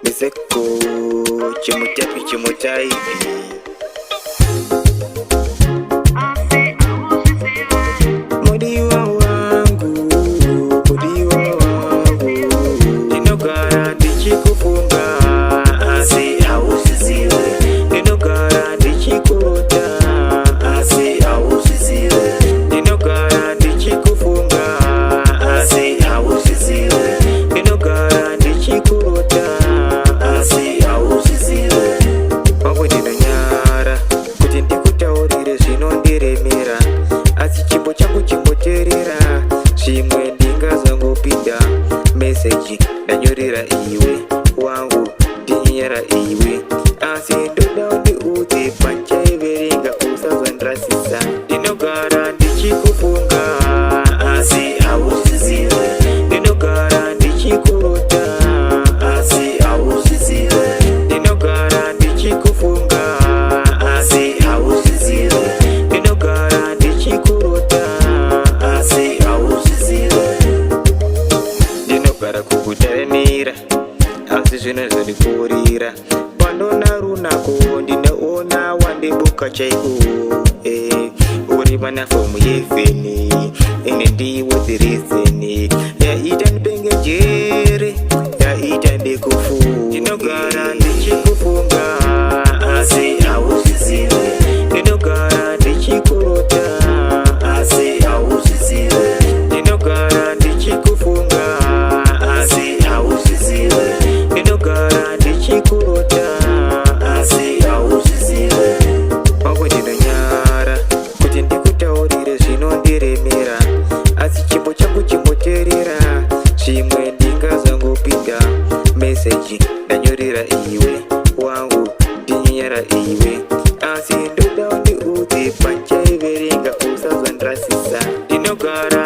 Miseko chimutapi chimutaipi. Mudiwa wangu, mudiwa wangu, ndinogara ndichikufunga asi hauzvizive. Ndinogara ndichikurota asi hauzvizive. Ndinogara ndichikufunga asi hauzvizive. Ndinogara ndichikurota asi hauzvizive. Wangu, ndinonyara kuti ndikutaurire zvinondiremera, asi chimbo changu chimboteerera. Zvimwe ndingazongopinda meseji ndanyorera iwe wangu, ndinyenyera iwe, asi ndoda undiudze panchaiverenga, usazondirasisa. Ndinogara ndichikufunga asi hauzvizive. Ndinogara ndichikurota asi hauzvizive. Ndinogara ndichikufunga asi hauzvizive. Ndinogara ndichikurota asi hauzvizive. Ndinogara kukutarimira asi zvino zvondikurira. Pandona runako ndinoona wandibuka chaiko. Uri mana from heaven, ine ndiwo the reason yaita ndipenge jere, yaita ndikufunge. Ndinogara ndichikufunga asi hauzvizive. Ndinogara ndichikurota asi hauzvizive. Ndinogara ndichikufunga asi hauzvizive. Ndinogara ndichikurota asi hauzvizive. Wangu, ndinonyara kuti ndikutaurire zvinondiremera, asi chimbo changu chimboteerera. Zvimwe ndingazongopinda meseji ndanyorera iwe wangu, ndinyenyera iwe, asi ndoda undiudze panchaiverenga, usazondirasisa. Ndinogara